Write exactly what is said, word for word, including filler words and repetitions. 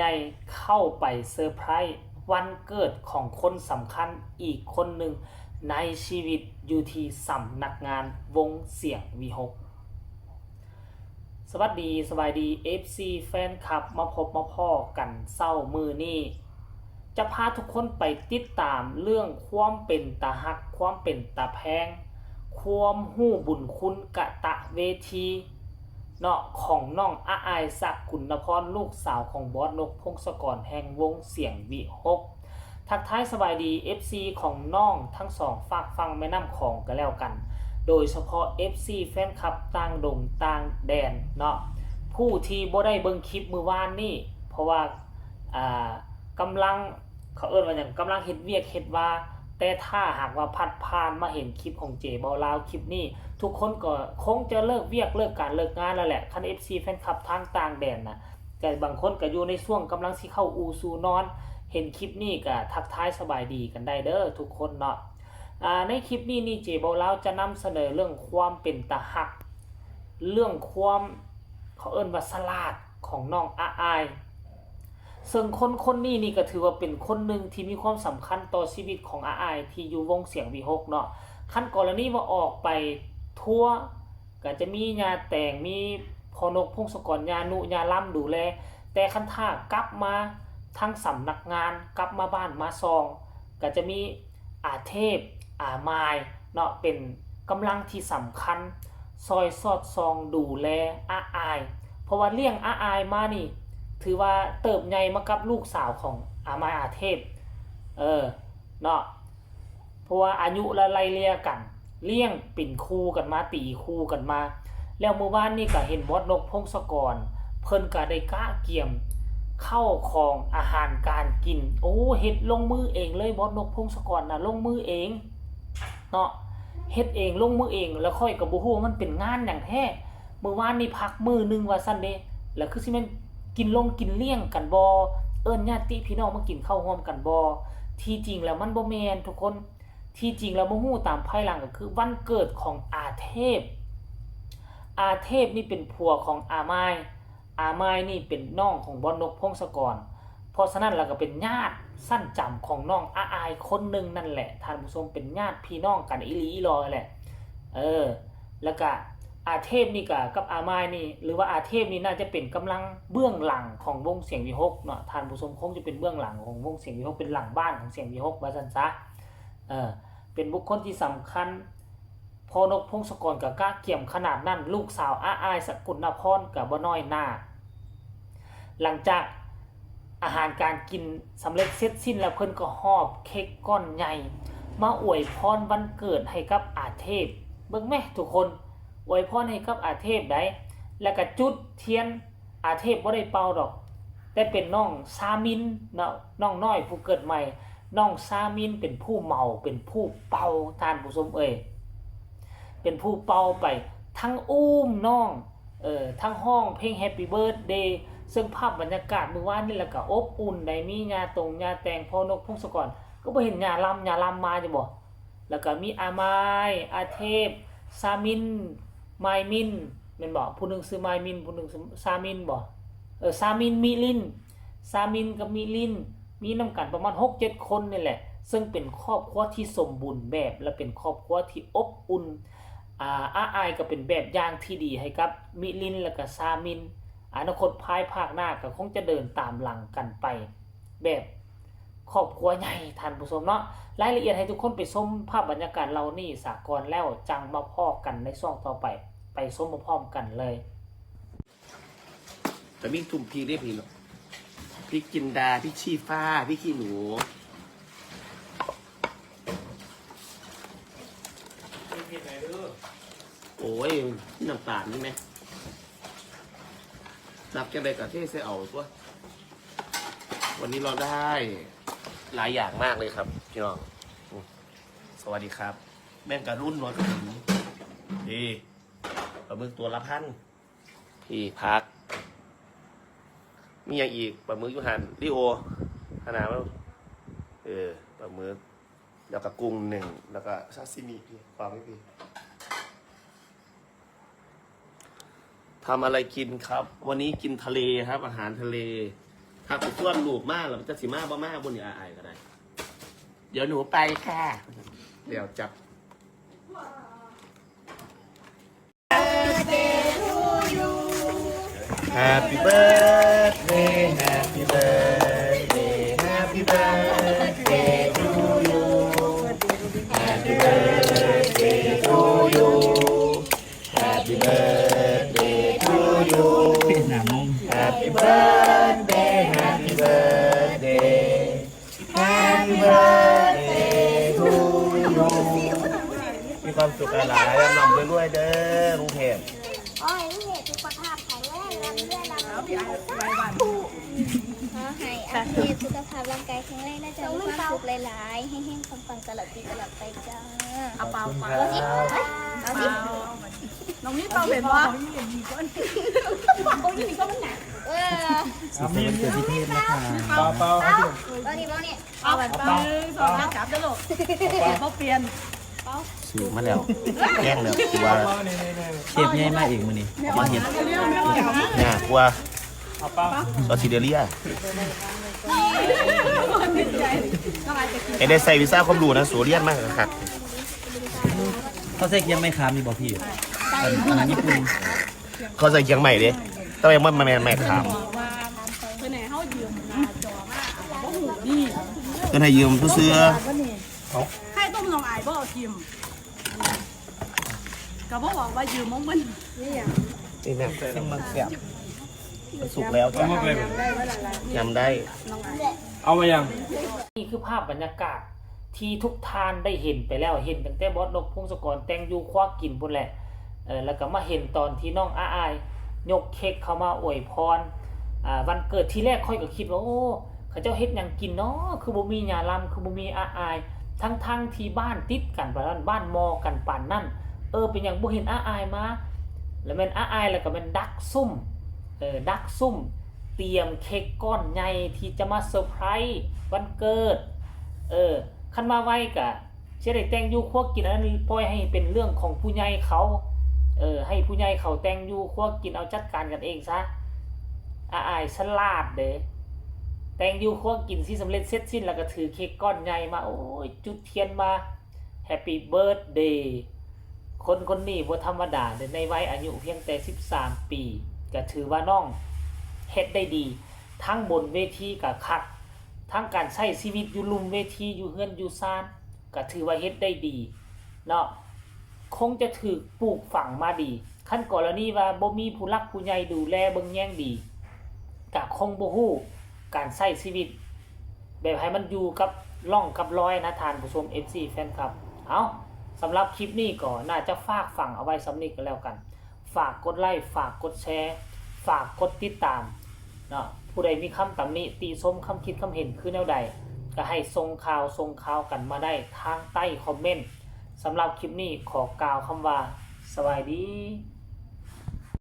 ได้เข้าไปเซอร์ไพรส์วันเกิดของคนสำคัญอีกคนหนึ่งในชีวิต อยู่ที่สำนักงานวงเสียงวิหก สวัสดี สบายดี เอฟซี แฟนคลับ มาพบมาพ้อกันเช้ามื้อนี้ จะพาทุกคนไปติดตามเรื่องความเป็นตาฮัก ความเป็นตาแพง ความฮู้บุญคุณกะตะเวที เนาะ ของน้องอาอาย สกุลนพร ลูกสาวของบอสนก พงศกร แห่งวงเสียงวิหก ทักทายสบายดี เอฟซี ของน้องทั้งสองฟากฝั่งแม่น้ำของก็แล้วกัน โดยเฉพาะ เอฟซี แฟนคลับต่างดงต่างแดนเนาะ ผู้ที่บ่ได้เบิ่งคลิปมื้อวานนี้ เพราะว่า อ่า กำลัง เขาเอิ้นว่าหยัง กำลังเฮ็ดเวียกเฮ็ดว่า แต่ถ้าหากว่าพัดผ่านมาเห็นคลิปของเจเบาลาวคลิปนี้ ทุกคนก็คงจะเลิกเวียกเลิกการเลิกงานแล้วแหละ คัน เอฟซี แฟนคลับทางต่างแดนนะ แต่บางคนก็อยู่ในช่วงกำลังสิเข้าอู่สู่นอน เห็นคลิปนี้ก็ทักทายสบายดีกันได้เด้อทุกคนเนาะ อ่า ในคลิปนี้นี่เจเบาลาวจะนำเสนอเรื่องความเป็นตาฮัก เรื่องความ เขาเอิ้นว่าฉลาดของน้องอาอาย ซึ่งคนคนนี้นี่ก็ถือว่าเป็นคนหนึ่งที่มีความสำคัญต่อชีวิตของอาอายที่อยู่วงเสียงวิหกเนาะ คันกรณีว่าออกไปทัวร์ ก็จะมีย่าแตง มีพ่อนก พงศกร ย่านุ ย่าลำดูแล แต่คันถ้ากลับมาทางสำนักงาน กลับมาบ้านมาซอง ก็จะมีอาเทพ อามาย เนาะ เป็นกำลังที่สำคัญ ซอยสอดส่องดูแลอาอาย เพราะว่าเลี้ยงอาอายมานี่ ถือว่าเติบใหญ่มากับลูกสาวของอามาย อาเทพ เออ เนาะ เพราะว่าอายุละไล่เลี่ยกัน เลี้ยงเป็นคู่กันมา ตีคู่กันมา แล้วมื้อวานนี่ก็เห็นบอสนก พงศกร เพิ่นก็ได้กะเกียมเข้าของอาหารการกิน โอ้ เฮ็ดลงมือเองเลย บอสนก พงศกรนะ ลงมือเองเนาะ เฮ็ดเองลงมือเอง แล้วข้อยก็บ่ฮู้ว่ามันเป็นงานหยังแท้ มื้อวานนี่พักมื้อหนึ่งว่าซั่นเด้ แล้วคือสิแม่นกินลงกินเลี้ยงกันบ่ เอิ้นญาติพี่น้องมากินข้าวร่วมกันบ่ ที่จริงแล้วมันบ่แม่นทุกคน ที่จริงแล้วมาฮู้ตามภายหลังก็คือวันเกิดของอาเทพ อาเทพนี่เป็นผัวของอามาย อามายนี่เป็นน้องของบอสนก พงศกร เพราะฉะนั้นแล้วก็เป็นญาติสั้นจ๋ำของน้องอาอายคนหนึ่งนั่นแหละ ท่านผู้ชม เป็นญาติพี่น้องกันอีหลีอีหลอแหละ เออ แล้วก็อาเทพนี่ก็กับอามายนี่ หรือว่าอาเทพนี่น่าจะเป็นกำลังเบื้องหลังของวงเสียงวิหกเนาะ ท่านผู้ชม คงจะเป็นเบื้องหลังของวงเสียงวิหก เป็นหลังบ้านของเสียงวิหกว่าซั่นซะ เออ เป็นบุคคลที่สำคัญ พ่อนก พงศกรก็กะเกียมขนาดนั้น ลูกสาวอาอาย สกุลนพร ก็บ่น้อยหน้า หลังจากอาหารการกินสำเร็จเสร็จสิ้นแล้ว เพิ่นก็หอบเค้กก้อนใหญ่ มาอวยพรวันเกิดให้กับอาเทพ เบิ่งแม่ทุกคน อวยพรให้กับอาเทพได้ แล้วก็จุดเทียน อาเทพบ่ได้เป่าดอก แต่เป็นน้องซามินเนาะ น้องน้อยผู้เกิดใหม่ น้องซามินเป็นผู้เหมา เป็นผู้เป่า ท่านผู้ชมเอ่ย เป็นผู้เป่าไป ทั้งอุ้มน้อง เอ่อ ทั้งฮ้องเพลง Happy Birthday ซึ่งภาพบรรยากาศมื้อวานนี่แล้วก็อบอุ่น ได้มีย่าตงย่าแตง พ่อนก พงศกร ก็บ่เห็นย่าลำ ย่าลำมาจะบ่ แล้วก็มีอามาย อาเทพ ซามิน มายมิน แม่นบ่ ผู้หนึ่งชื่อมายมิน ผู้หนึ่งชื่อซามินบ่ เออ ซามิน มิลิน ซามินกับมิลิน มีนำกันประมาณหกเจ็ดคนนี่แหละ ซึ่งเป็นครอบครัวที่สมบูรณ์แบบ และเป็นครอบครัวที่อบอุ่น อ่า อาอายก็เป็นแบบอย่างที่ดีให้กับมิลิน และก็ซามิน อนาคตภายภาคหน้าก็คงจะเดินตามหลังกันไป แบบครอบครัวใหญ่ ท่านผู้ชมเนาะ รายละเอียดให้ทุกคนไปชมภาพบรรยากาศเหล่านี้สะก่อน แล้วจั่งมาพ้อกันในช่วงต่อไป ไปชมพร้อมๆกันเลย แต่มีทุ่มพริกได้พี่เนาะ พริกจินดา พริกชี้ฟ้า พริกขี้หนู เฮ็ดไหนเด้อ โอ้ย น้ำตาลนี่ไหม นับแกงใดกะเทใส่เอาตัว วันนี้เราได้หลายอย่างมากเลยครับพี่น้อง สวัสดีครับ แมงกะพรุน หนอนกระถิน นี่ปลาหมึกตัวละพัน พี่ผัก มีอย่างอีก ปลาหมึกอยู่หั่น ลิโอ ขนาดมัน เออ ปลาหมึก แล้วก็กุ้งหนึ่ง แล้วก็ซาซิมิพี่ วางไว้พี่ ทำอะไรกินครับ วันนี้กินทะเลครับ อาหารทะเล ถ้าไปชวนลูกมาแล้วมันจะสิมาบ่มาบุญนี่อายก็ได้ เดี๋ยวหนูไปค่ะ เดี๋ยวจับ Happy birthday, happy birthday, happy birthday to you. Happy birthday to you. Happy birthday to you. Happy birthday, happy birthday, happy birthday to you. มีความสุขหลายๆ ร่ำๆ รวยๆ เด้อลุงเทพ ขอให้ลุงเทพสุขภาพแข็งแรงร่ำรวยร่ำรวยสาธุ ขอให้อัปเดตสุขภาพร่างกายแข็งแรงนะจ๊ะ มีความสุขหลายๆ เฮงๆ ปังๆ ตลอดปีตลอดไปจ้า เอาเป่าเป่า เอาสิ เอาสิ น้องมีเป่าเป็นบ่ เป่าอยู่นี่ก็มันหนัก เออ สุขสันต์วันเกิดพี่เทพนะคะ เป่าเป่า เอานี่เอานี่ เอาแบบเป่า สองห้าจับเด้อลูก เป่าเปลี่ยน ซื้อมาแล้ว แกล้งแล้ว ตัว เชฟใหญ่มาอีกมื้อนี้ ออกมาเห็น เนี่ยกลัว เอาเป่า ออสเตรเลีย เอ้ย ได้ใส่วีซ่าความรู้นะ สูเรียนมากครับ เขาใส่เคียงไม้ขามนี่บ่พี่ อันอันนั้นญี่ปุ่น เขาใส่เคียงใหม่เด้ แต่ว่ามันแม่นไม้ขาม เพิ่นให้เฮายืมหน้าจอมา บ่ฮู้นี่ เพิ่นให้ยืมซื่อๆ ไข่ต้มน้องอายบ่เอาทิ่ม ก็บ่บอกว่ายืมของเพิ่น นี่แม่งซึ่งมันแซ่บ มันสุกแล้วจ้ะ เอามาเลย ยำได้ เอามายัง นี่คือภาพบรรยากาศที่ทุกท่านได้เห็นไปแล้ว เห็นตั้งแต่บอสนกพงศกรแต่งอยู่ครัวกินพู้นแหละ เออ แล้วก็มาเห็นตอนที่น้องอาอายยกเค้กเข้ามาอวยพร อ่า วันเกิด ทีแรกข้อยก็คิดว่า โอ้ เขาเจ้าเฮ็ดหยังกินเนาะ คือบ่มีหญ้าลำ คือบ่มีอาอาย ทั้งๆที่บ้านติดกันปานนั้น บ้านหมู่กันปานนั้น เออ เป็นหยังบ่เห็นอาอายมา แล้วแม่นอาอายแล้วก็แม่นดักซุ่ม เออ ดักซุ่ม เตรียมเค้กก้อนใหญ่ที่จะมาเซอร์ไพรส์วันเกิด เออ คันมาไวกะสิได้แต่งอยู่ครัวกิน อันนั้นปล่อยให้เป็นเรื่องของผู้ใหญ่เขา เออ ให้ผู้ใหญ่เขาแต่งอยู่ครัวกิน เอาจัดการกันเองซะ อาอายฉลาดเด้ แต่งอยู่ครัวกินสิสำเร็จเสร็จสิ้น แล้วก็ถือเค้กก้อนใหญ่มา โอ้ย จุดเทียนมา Happy Birthday คนคนนี้บ่ธรรมดาเด้ ในวัยอายุเพียงแต่สิบสามปี ก็ถือว่าน้องเฮ็ดได้ดี ทั้งบนเวทีก็คัก ทั้งการใช้ชีวิตอยู่ลุ่มเวที อยู่เฮือนอยู่ซาน ก็ถือว่าเฮ็ดได้ดีเนาะ คงจะถูกปลูกฝังมาดี คันกรณีว่าบ่มีผู้หลักผู้ใหญ่ดูแลเบิ่งแยงดี ก็คงบ่ฮู้การใช้ชีวิต แบบให้มันอยู่กับร่องกับรอยนะ ท่านผู้ชม เอฟซี แฟนคลับ เอา สำหรับคลิปนี้ก็น่าจะฝากฝังเอาไว้ส่ำนี้ก็แล้วกัน ฝากกดไลค์ ฝากกดแชร์ ฝากกดติดตามเนาะ ผู้ใดมีคำตำหนิติชม คำคิดคำเห็นคือแนวใด ก็ให้ส่งข่าวส่งข่าวกันมาได้ทางใต้คอมเมนต์ สำหรับคลิปนี้ขอกล่าวคำว่า สบายดี